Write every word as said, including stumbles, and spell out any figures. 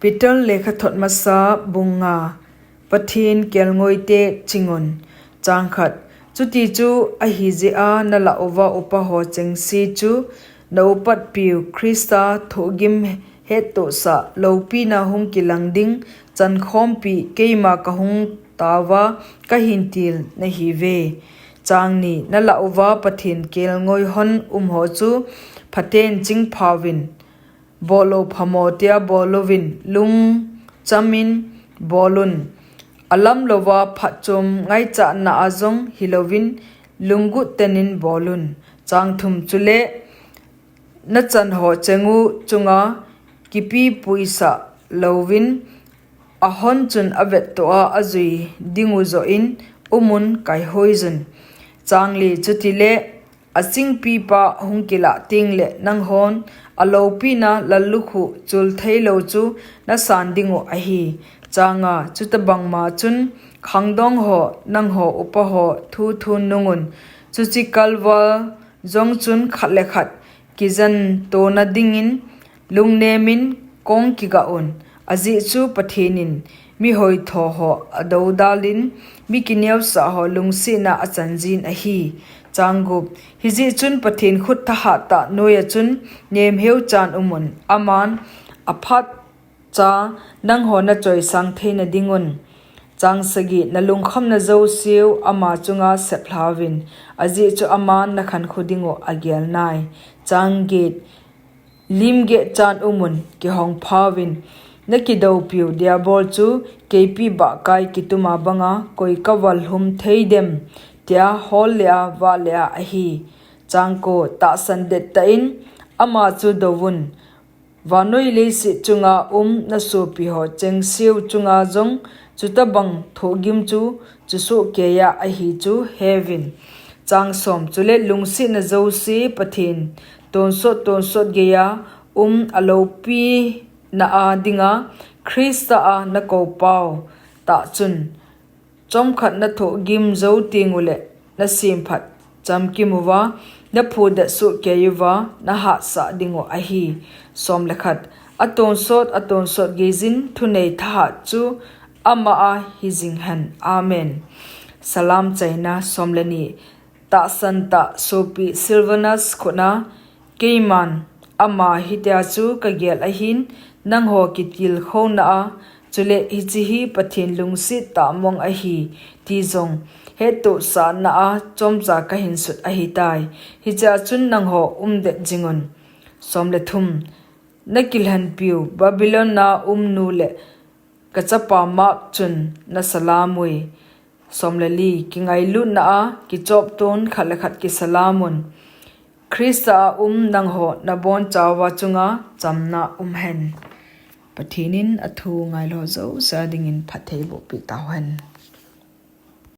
Peter lekhathot masa bung nga. Pathen kelngoite chingun. Chang khat. Chuti chu ahi jeh a nalah uva upa ho chengse chu na upatpiu Christa thohgim hettohsah loupina hung kilang ding chankhompi keima kahung tauva kahin til nahiuve. Chang ni. Nalah uva Pathen kelngoi hon um ho chu phaten chingphauvin, bollou phamo tia bollouvin, lungchamin bolun. Alamlouva phatchom ngaichatna a jong hilouvin, lunggut tenin bolun. Chang thum. Chule nachan ho chengu chunga kipipuisah louvin, ahon chun avettoh a ajui dingu joh in umun kaihoijun. Chang li. Chutile achingpipa hung kilah tengle nanghon aloupina lallukhuh chul theilou chu nasan dingu ahi. Chang nga. Chutobangma chun khangdong ho, nangho upa ho thu thun nungun. Chuche kalval jong chun khat le khat kijen tona dingin lungnemin kong kigah un. Ajeh chu Pathen in mihoitho ho adoudalin, mi kineosah ho lungsetna achanjin ahi. Chang gup. Hijeh chun Pathen khut thahat tah noiya chun nemheu chan umun. Aman aphat cha nangho nachoisang theina dingun. Chang sagi. Nalungkhamna jouseu ama chunga seplhauvin, ajeh chu aman nakhankho dingu agelnai. Chang get. Limgeh chan umun, kihongphauvin. Nakidoupiu Diabol chu keipi bahkai kituma banga koi kavalhum theidem, tia hol le a, vah le a ahi. Chang ko. Tahsan dettah in ama chu douvun. Vannoi leiset chunga um nasopi ho chengseu chunga jong chutobang thohgim chu chusoh keiya ahi chu heuvin. Chang som. Chule lungsetna jouse Pathen tonsot tonsot geiya um aloupina a dinga Christa a nakoupau tah chun chomkhat nathohgim jou tengule nasemphat chamkim uva, naphudet sohkei uva nahatsah dingu ahi. Som le khat. Atonsot, atonsot geiyin thunei thahat chu ama a hijing hen. Amen. Salam chaina. Som le ni. Tahsan tah sopi Silvanus khutna, keiman ama hitia chu kagel ahin, nangho kitilkhouna a, chule hiche hi Pathen lungset tah mong ahi, ti jong hettohsahna a chomcha kahinsut ahitai. Hichea chun nangho umdet jingun. Som le thum. Nakilhenpiu Babylon a umnu le kachapa Mark chun nasalamui. Som le li. Kingailutna a kichopton khat le khat kisalamun. Christa a um nangho nabonchauva chunga chamna umhen. Pathen in athu ngailou jouse dingin phatthei bohpeh tauhen.